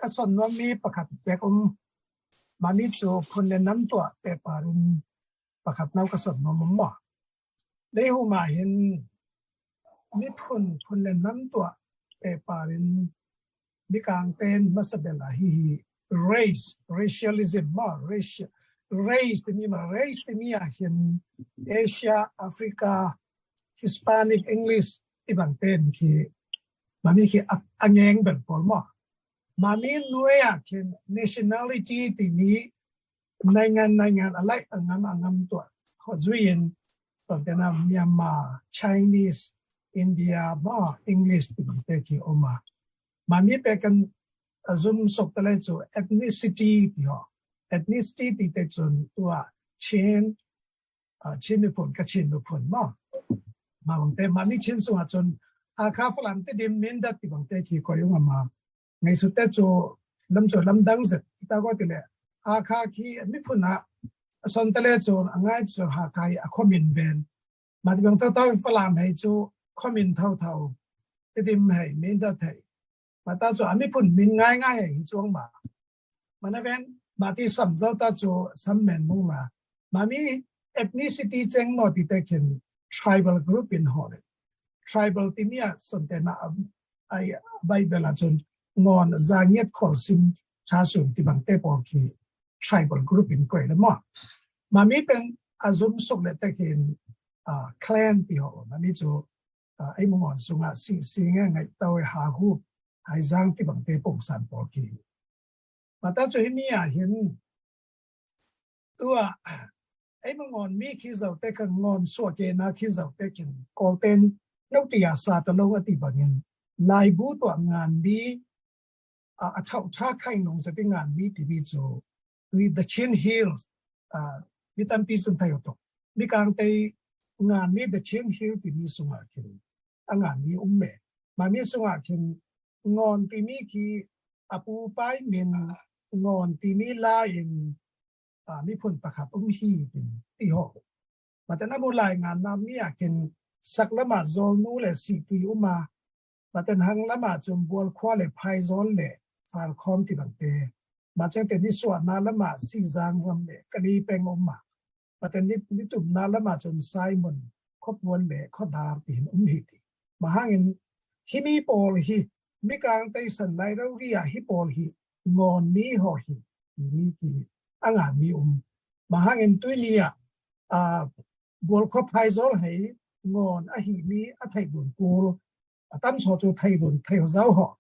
ກະສອນນວມມີປະຄັບແບກອົມ ມາມີຈູພຸນແລນນຳຕົວະເປປາລິນປະຄັບເນົາກະສອນນວມມອມ. ໄດ້ຮູ້ມາເຫັນມີພຸນ ພຸນແລນນຳຕົວະເປປາລິນ ມີກາງເຕນມາສະເບລາ race racialism ມາ racial race ທີ່ມີມາ race ທີ່ມີອາເຫັນ Asia Africa Hispanic English ທີ່ບາງເຕນທີ່ ມາມີທີ່ອະແງງເປັນປອນມາ ມາມີໜ່ວຍອາເຫັນ nationality ທີ່ມີ ນາຍງານ ນາຍງານອາໄລ ອາງາມ ອາງາມຕົວະ ຫອດຈຸຍເອັນ ຕອນແຕ່ນຳ Myanmar Chinese India ມາ English ທີ່ບາງເຕທີ່ອອກມາ ມາມີແປກັນ ອາ ຊຸມສົກຕະແລຈູ ethnicity ທີ່ຫອ ethnicity ທີ່ແຕກສ່ວນຕົວ Chin ອາ Chin ມີຜົນ Kachin ມີຜົນມາ ມາບາງເຕ ມາມີ Chin ສຸງຫາຊົນ ອາຄາຝຣັ່ງ ທີ່ດິນ Mindat ທີ່ບາງເຕທີ່ກອຍອອກມາ ໃນສຸດແຕ່ຈູ ລຳໂຈລຳດັງເສັດ ອີຕາກໍຕິແລ ອາຄາຄີ ມີພຸນນະ ອາຊອນຕະແລໂຈ ອາງ່າຍໂຈ ຫາໄຄ ອາຄອມມິນແວນ ມາທີ່ເມືອງເຕົ້າເຕົ້າຝຣັ່ງ ໃຫ້ໂຈ ຄອມມິນເທົາເທົາ ທີ່ດິນໃຫ້ Mindat ໄທ ມາຕາໂຈ ອາມີພຸນມິນງ່າຍງ່າຍ ໃຫ້ໂຈງມາ ມານະແວນ ມາທີ່ສຳເຈົ້າຕາໂຈ ສຳແມ່ນມຸງມາ ມາມີ ethnicity ເຈັງມອດ ທີ່ແຕກເຫັນ tribal group in Holland tribal ທີ່ມີອາ ສົນເຕນາ ໄອ ໄບເບລາຈົນ ງອນ Zangit Kholsin Chasun ທີ່ບາງເຕປອງທີ່ tribal group in ກວຍລະມອດ ມາມີເປັນອາຊຸມສຸກ ແລະ ແຕກເຫັນ ອາ clan ທີ່ເຮົາ ມາມີໂຈ ອາ ໄອມະງອນ ສຸງອາ ຊິ ຊິງແງ ໄງເຕົ້າ ຫາຮູບ ຫາຍຈາງ ທີ່ບາງເຕປົງສານປອກກີ ມາຕາຈຸຍເມຍເຫັນ ຕົວ ໄອມະງອນ ມີຄີເຈົ້າແຕ່ກະງອນ ສົວເກນາ ຄີເຈົ້າແຕ່ກິນ ກໍເຕັນ ນົກຕິຍາສາຕະລົງ ອະຕິບາເງິນ ລາຍບູຕົວງານ ມີ ອາ ອາເທົາທາໄຂ່ນົງ ສະຕິງານ ມີ ຕິມີໂຈ ວີ The Chin Hills ອາ ມີຕັນປີສຸນໄທໂອໂຕ ມີກາງໄຕງານ ມີ The Chin Hills ທີ່ມີສຸງອາເຂັນ ອາງານມີອຸມແມ່ ມາມີສຸງອາເຂັນ ງອນທີ່ມີຄີ ອາປູປາຍເມັນ ງອນທີ່ມີລາຍເອັນ ອາ ມີຜົນປະຄັບອຸມຮີເປັນທີ່ຫອ ມາແຕ່ນຳບູລາຍງານນຳມີອາເຂັນ ສັກລະໝາດ ໂຈລນູ ແລະ ສີຕຸຍອຸມາ ມາແຕ່ນຫັງລະໝາດ ຈົມບວນຄວາ ແລະ ພາຍໂຈນ ແລະ ຟາລຄອມ ທີ່ບັງເຕ ມາແຈ້ງແຕ່ນິສວນນາລະໝາດ ສີຈາງຮວມ ແລະ ກະລີແປງອົມມາ ມາແຕ່ນິ ນິຕຸມນາລະໝາດ ຈົນຊາຍມົນ ຄອບວນ ແລະ ຂໍດາມ ທີ່ເຫັນອົມຮີ ມາຫາງເຫັນ ທີ່ມີໂປລຮີ ມີກາງໄຕສັນໄລເລົາເຣຍ ທີ່ໂປລຮີ ງອນມີຫໍຮີ ທີ່ມີທີ່ອາງານມີອົມ ມາຫາງເຫັນຕຸ້ຍເນຍ ອາ ບວນຄອບພາຍໂຈນ ໃຫ້ງອນອະຫິມີ ອະໄທບຸນກູລ ອາຕຳສໍໂຈໄທບຸນ ໄທເຈົ້າເຮົາ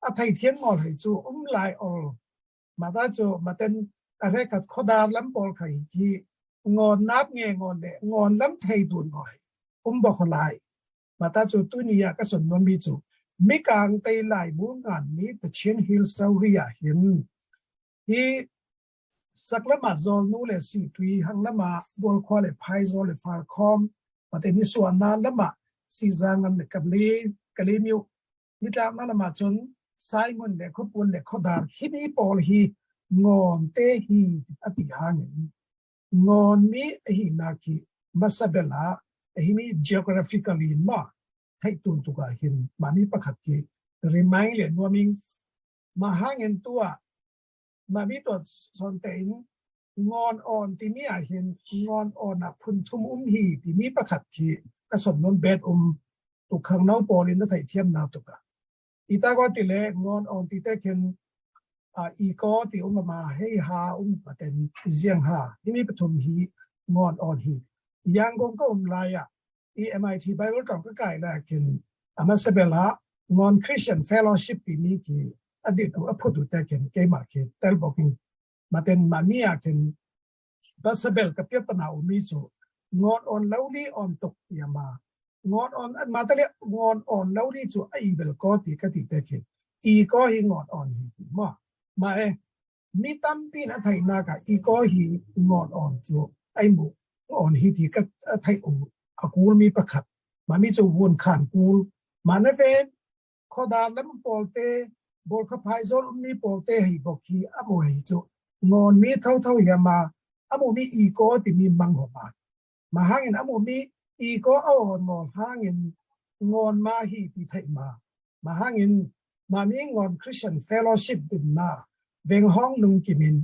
ອາໄທທຽນງອນ ໃຫ້ຈູອຸມລາຍອອລ ມາຕາໂຈ ມາເຕັນອາເຣກັດ ຂໍດາລຳປອລໄຂທີ່ ງອນນາບແງງອນ ແລະ ງອນລຳໄທບຸນງອນ ອຸມບໍ່ຂໍລາຍ ມາຕາໂຈ ຕຸ້ຍເນຍ ກະສົນນວນມີໂຈ ມີກາງໄຕລາຍບູງານ ມີ The Chin Hills ເຈົ້າເຣຍເຫັນ ທີ່ ສັກລະໝາດ ໂຈລນູ ແລະ ສີຕຸຍ ຫັງລະໝາດ ບວນຄວາ ແລະ ພາຍໂຈນ ແລະ ຟາລຄອມ ມາແຕ່ນິສວນນາລະໝາດ ສີຈາງນຳ ແລະ ກະເລ ກະເລມິວ ນິຕາມນາລະໝາດ ຈົນຊາຍມົນ ແລະ ຂອບວນ ແລະ ຂໍດາມ ທີ່ມີປອລຮີ ງອນເຕຮີ ອະຕິຫາງ ງອນມີ ອະຫິນາກິ ມາຊາເບລາ ອະຫິມີ geographically ມາ ໄທຕູນຕຸກາເຫັນ ມາມີປະຄັດກິ remind ແລະ warming ມາຫາງເຫັນຕົວ ມາມີຕົວສອນແຕ່ງ ງອນອ່ອນ ທີ່ມີອາເຫັນ ງອນອ່ອນອະພຸນທຸມອຸມຮີ ທີ່ມີປະຄັດກິ ກະສົນນົນແບດອົມ ຕຸກເຄິ່ງເນົາປອລິນນະໄທທຽມນາຕຸກາ ອີຕາກອນຕິແລ ງອນອ່ອນ ທີ່ແຕກເຫັນ ອາ ອີກອ ທີ່ອຸມມາ ເຮຫາ ອຸມມາແຕ່ນ ຈຽງຫາ ທີ່ມີປະທຸມຮີ ງອນອ່ອນຮີ ຢ່າງກົງກະອຸມລາຍອະ ອີ ເອັມ ໄອ ທີ ໄບເບິນກອງກະກາຍລາເກັນ ອາມາສະເບລາ ງອນ Christian Fellowship ປີມີກີ ອະດິດອະພຸດອຸແຕເກັນ ເກມາເຄ ແຕລບອກກິນ ມາເຕັນມາເມຍເກັນ ບາສະເບລກະປຽບຕະນາໂອມີໂຊ ງອນອ່ອນລາວລີອ່ອນຕົກຍາມາ ງອນອ່ອນ ມາຕະເລ ງອນອ່ອນລາວລີໂຊ ອາອີເບລກອຕິກະຕິແຕເກັນ ອີກອຮີງອນອ່ອນຮີມາ ມາເອ ມີຕຳປີນອາໄທນາກາ ອີກອຮີງອນອ່ອນໂຈ ໄອໝູ່ງອນຮີທີກະ ອາໄທໂອ ອາກູລມີປະຄັດ ມາມີໂຈວົນຄານກູລ ມານະເວນ ຂໍດານລຳປອລເຕ ໂບລຄະພາຍໂຈນມີປອລເຕ ໄຮບອກຄີ ອາໂມໄຮໂຈ ງອນມີເທົາເທົາຍາມາ ອາໂມມີອີກອຕິມີມັງຫົບາຍ ມະຫາງເງິນອາໂມມີ ອີກອເອົາງອນຫາງເງິນ ງອນມາຮີປີໄທມາ ມະຫາງເງິນ ມາມີງອນ Christian Fellowship ດິນມາ ເວັງຮອງລຸງກິມິນ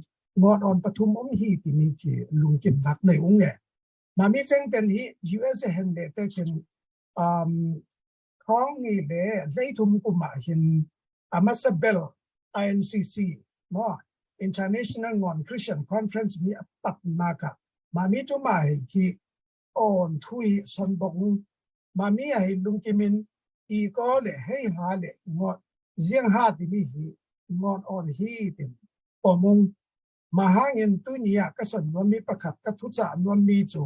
ງອນອອນປະທຸມອົງຮີຕິມີກີລຸງກິມນັກໃນອົງແອ ມາມີເຊັງເຕັນຮີ USA ແຫ່ງເດເຕເຄັນ ອາ ຄອງນີ້ແລ ໄລທຸມກຸມາຫິນ ອາມາສະເບລ INCC ມ International ງອນ Christian Conference ມີອາປັດນາກະ ມາມີຈຸມາເຮຄີ ອອນທຸຍຊອນບົງ ມາມີອາຫິນລຸງກິມິນ ອີກໍ ແລະ ໄຮຮາ ແລະ ງອນ ຊຽງຮາ ຕິມີຮີ ງອນອອນຮີຕິ ປອມງ ມະຫາເງິນຕຸນຍາກະສອນນວນມີປະຄັດກະທຸຈານວນມີຈູ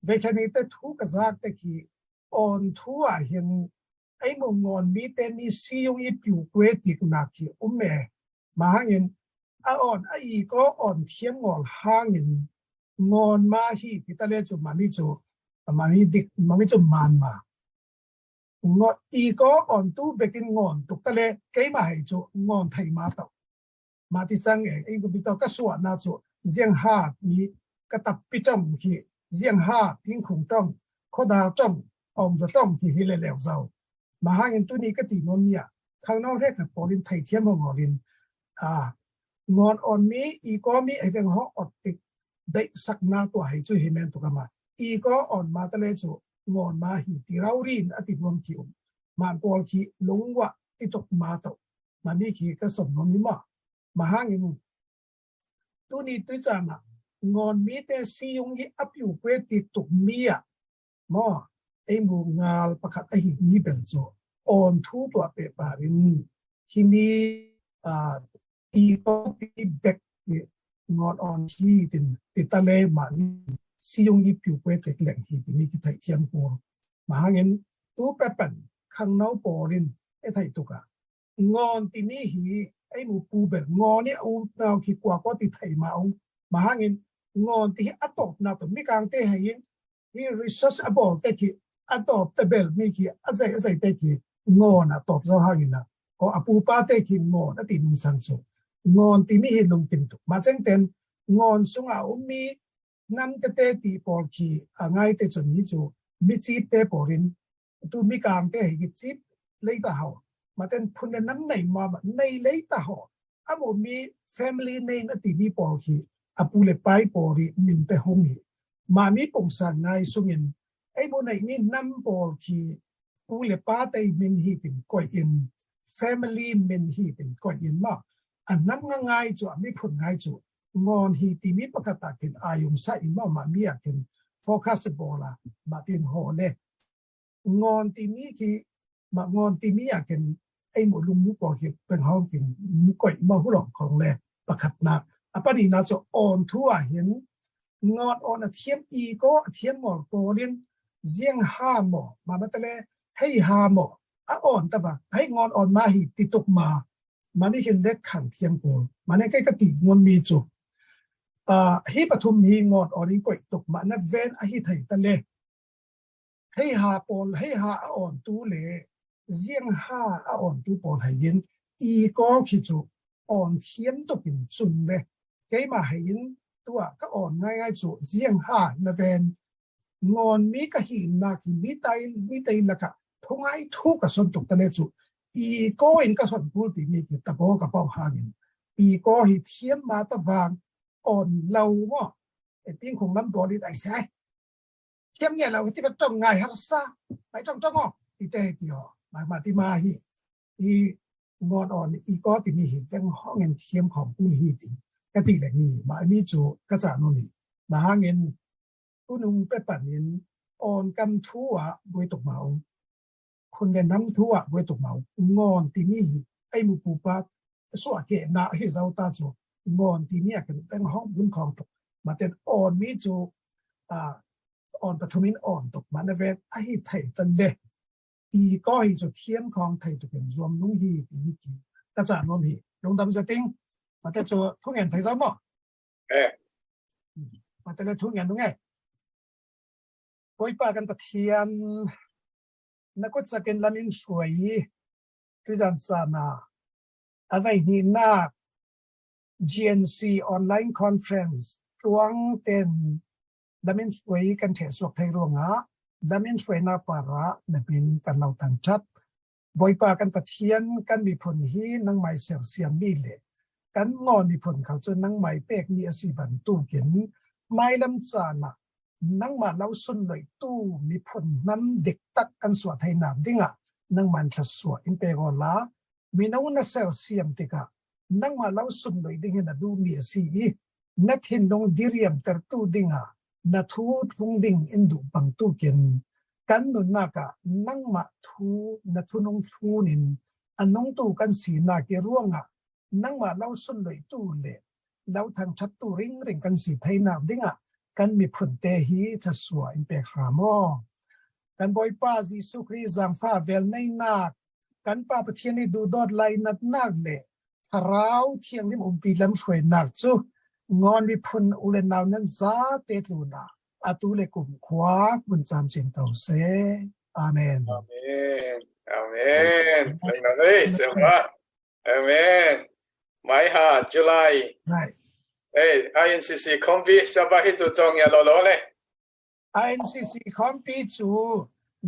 ເວຄານີແຕ່ທຸກະຈາກແຕ່ຄີ ອອນທົ່ວເຫັນ ໄອ້ໝູງອນມີແຕ່ມີຊີຍົງອີປິວເກວຕິກນາຄີອຸມແມ ມະຫາເງິນ ອາອອນອາອີກໍອອນທຽມງອນຫາເງິນ ງອນມາຮີຕິຕະເລຈູມາມີຈູ ມາມີດິກ ມາມີຈູມານມາ ງອນອີກໍອອນຕູ້ເບກິນງອນຕຸກຕະເລ ໄກມາໄຫຈູ ງອນໄທມາເຕົາ ມາຕິຈັງເອງ ເອງກໍມີຕໍ່ກະສວນນາຈຸ ຊຽງຮາດມີກະຕັບປິຈອງຄີ ຊຽງຮາດ ພິງຄຸງຕ້ອງ ໂຄດາຕ້ອງ ອອງຈະຕ້ອງຄີ ຮີແລແລວເຈົ້າ ມະຫາເງິນຕຸນີກະຕິໂນເມຍ ຂ້າງນອກແຮກນະປອລິນໄທທຽມຫົວງໍລິນ ອາ ງອນອອນມີ ອີກໍມີ ໄອເວັງຮອກອອດຕິກ ໄດ້ສັກນາຕົວໃຫ້ຈຸເຮແມນຕຸກະມາ ອີກໍອອນມາຕະເລຈຸ ງອນມາຮີຕິເລົາລີນອະຕິດວງຄິວ ມານປອລຄີ ລົງວະ ຕິຕົກມາໂຕ ມາມີຄີກະສົມມາມີມາ ມະຫາງິງ ຕຸນີຕຸຈານະ ງອນມີແຕ່ຊີຍຸງຍິອະປິວເກວຕິກຕຸກເມຍ ມໍ ໄອໝູງາລປະຄັດອະຫິມີເບນໂຈ ອອນທູຕົວເປປາລິນ ທີ່ມີ ອາ ອີໂຕຕິເບກ ງອນອອນທີ່ຕິນ ຕິຕະເລມາ ຊີຍຸງຍິປິວເກວຕິກແຫຼງທີ່ມີທີ່ໄທທຽມໂກ ມະຫາງິນ ຕູແປປັນ ຄັງເນົາປອລິນ ເອໄທຕຸກະ ງອນຕິມີຫີ ໄອໝູປູເບລ ງອນນີ້ອູນາວຂີ້ກວາກໍຕິໄທມາເອົາ ມະຫາງິນ ງອນຕິຮີອະຕອບນາຕົນມີກາງເຕໃຫ້ຍິງ ຮີຣີເຊີຊອະບອລແຕກຄີ ອະຕອບຕະເບລມີຄີ ອາໄສອາໄສແຕກຄີ ງອນອະຕອບເຈົ້າຫາງນີ້ນະ ກໍອະປູປາແຕກຄີ ງອນອະຕິມຸງສັງໂສ ງອນຕິມີຮີລົງເຕັມຕຸກ ມາແຈ້ງແຕ່ນ ງອນສຸງອາອຸມມີ ນຳແຕ່ແຕຕີປອລຄີ ອາງ່າຍແຕຈົນມີຈູ ມີຈີບແຕປອລິນ ຕູມີກາງແຕໃຫ້ກິດຈີບ ເລີຍກະເຮົາ ມາແຕ່ນພຸນນະນຳໃນມາ ໃນເລີຍຕະເຮົາ ອາໂມມີ family name ອະຕິມີປອລຄີ ອາປູເລປາຍປອລິ ມິນແປຫົງຮີ ມາມີປົງສານງາຍສຸງເງິນ ໄອໂມໄນມີນຳປອລຄີ ປູເລປາໄຕມິນຮີຕິນກອຍເອັນ family ມິນຮີຕິນກອຍເອັນມາ ອານຳງາຍຈູ ອາມີຜົນງາຍຈູ ງອນຮີຕິມີປະກະຕາເກັນອາຍຸງສາອິນມາ ມາມີອາເກັນ ໂຟຄັສໂບລາ ມາຕິນໂຮເລ ງອນຕິມີຄີ ມາງອນຕິມີອາເກັນ ໄອໂມລຸງມຸກອເກັນ ເປັນເຮົາເກັນ ມຸກອຍມາຫູຫຼອງຂອງແລ ປະຄັດນາ ອາປານີນາໂຈອອນທົ່ວເຫັນ ງອນອອນອະທຽມອີກໍອະທຽມງອນໂປລິນ ຊຽງຮາໝໍ ມາມາຕະແລ ໄຮຮາໝໍ ອາອອນຕະວາ ໄຮງອນອອນມາຮີຕິຕົກມາ ມາມີເຫັນເລັດຂັນທຽມໂປ ມາໃນໃກ້ກະຕິງອນມີຈຸ ອາ ຮີປະທຸມຮີງອນອອນອີກອຍຕົກມານະແວນອະຮີໄທຕະເລ ໄຮຮາປອນ ໄຮຮາອາອອນຕູເລ ຊຽງຮາອາອອນຕູປອນໄຫຍິນ ອີກໍຄີຈຸ ອອນທຽມຕົກເປັນຈຸນເລ ໄກມາໄຫຍິນຕົວກະອອນງ່າຍງ່າຍຈຸ ຊຽງຮານະແວນ ງອນມີກະຫີນນາຄີ ມີໄຕ ມີໄຕລະກະ ທຸງໄອທຸກກະສົນຕຸກຕະເລຈຸ ອີກໍອິນກະສົນປູລຕີມີກິດຕະໂປກະເປົາຫາງິນ ອີກໍຮີທຽມມາຕະວາງ ອອນເລົ່າເນາະ ໄອປິງຄົງລຳໂຕລິດໄອແຊ ທຽມເງຍລາວທີ່ວ່າຈ້ອງງ່າຍຮັກສາ ໄປຈ້ອງຈ້ອງອອກ ອີແຕ່ເດຍວ ມາ ມາທີ່ມາຮີ ອີງອນອອນ ອີກໍຕິມີຮີ ແຈ້ງຫ້ອງເງິນທຽມຂອງປຸ້ນຮີຕິ ກະຕິແຫຼງມີ ມາມີຈູ ກະຈາໂນນີ ມາຫາເງິນ ຕຸນຸງເປປານິນ ອອນກຳທົວ ບວຍຕົກເມົາ ຄຸນແນນຳທົວ ບວຍຕົກເມົາ ງອນຕິມີ ໄອໝູປູປາ ສວເກນະ ເຮເຈົ້າຕາໂຈ ງອນຕິເມຍກັນແຕ່ງຫ້ອງບຸນຂອງຕົກ ມາແຕ່ນອອນມີໂຈ ອາ ອອນປະທຸມມິນອອນຕົກມາໃນແວນ ອາຮີໄທຕັນເດ ອີກໍຮີໂຈທຽມຂອງໄທຕຸກເປັນລວມລຸງຮີຕິມີກີ ກະຈານວມຮີ ລຸງດຳສະຕິງ ມາແຕ່ໂຈທຸງແອນໄທເຈົ້າເນາະ ເອີ ມາແຕ່ລະທຸງແອນທຸງແອນ ໂອຍ ປາກັນປະທຽນ ນະກົດສະເປັນລາມິນສວຍ ທີ່ຈັນສານາ ອາໄວນີນາ GNC Online Conference ຕວງເຕັນ ລາມິນສວຍກັນແທສວກໄທຣວງອາ ລາມິນສວຍນາປາຣາ ລາມິນກັນເລົ່າຕັງຈັດ ບອຍປາກັນປະທຽນ ກັນມີຜົນຮີ ນັງໄມແຊວສຽມມີເລ ກັນງອນມີຜົນເຂົາຈົນນັງໄມແປກມີອາຊີບັນຕູກິນ ໄມລຳຈານະ ນັງມາເລົ່າສຸນລອຍຕູ້ ມີຜົນນຳເດັກຕັກກັນສວດໄທນາມດິງອະ ນັງມານຂະສວດອິນເປໂກລາ ມີນົງນະແຊວສຽມຕິກະ ນັງມາເລົ່າສຸນລອຍດິງເຮນະດູມີອາຊີ ນະທິນລົງດິຣຽມເຕີຕູ້ດິງອາ ນະທູທຸງດິງອິນດຸບັງຕູ້ກິນ ກັນນຸນນາກະ ນັງມາທູ ນະທູນົງທູນິນ ອະນົງຕູ້ກັນສີນາກິຣວງອາ ນັງມາເລົ່າສຸນລອຍຕູ້ເລ ເລົ່າທັງທັດຕູ້ຣິງຣິງກັນສີໄທນາມດິງອາ ກັນມີຜົນແຕຮີທະສວາອິນເປຄຣາມໍ ກັນບອຍປາເຢຊູຄຣິສຈາງຟ້າແວວໃນນາກ ກັນປາປະທຽນໃຫ້ດູດອດໄລນັດນາກເລ ທະລາວທຽງລິມອົມປີລຳຊ່ວຍນາກຈຸ ງອນວິພຸນອຸເລນາວນັນຊາເຕຕລູນາ ອາຕູເລກຸມຄວາ ບຸນຈາມຈິນເຕົາເຊ ອາເມນ ອາເມນ ອາເມນ ອາເມນ ເອີຍ ເຊວະ ອາເມນ ໄມຫາ July ເອີຍ ໄອເອັນຊີຊີ ຄອມບີ ຊາບາ ເຮັດຈຸຈອງ ຍາລໍລໍເລ ໄອເອັນຊີຊີ ຄອມບີ ຈູ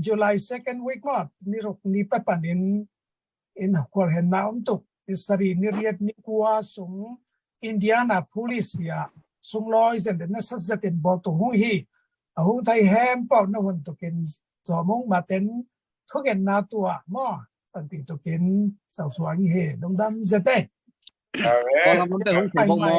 July second week ມອດ ນິລຸກນິປະປານິນ ອິນຄວາເຫັນນາອົມຕຸກ ອິສະຣີນິຣຽດນິກວາ ຊຸງ ອິນດີອານາໂພລິສ ເຊຍ ຊຸງລອຍ ເຊັນເດນນະ ຊັດສະເຕັນບອລ ໂຕຮຸງຮີ ອາຮຸງໄທແຮມ ເປົານະຫົນໂຕເກັນ ຈອມງມາເຕັນ ທຸກເອັນນາຕົວ ມໍ ປັນປີໂຕເກັນ ເສົາສວາງເຮ ດົງດຳ ເຊັນເຕ ອາເມນ ກອນລຳນຳແຕ່ຫົງເຂົາມອງ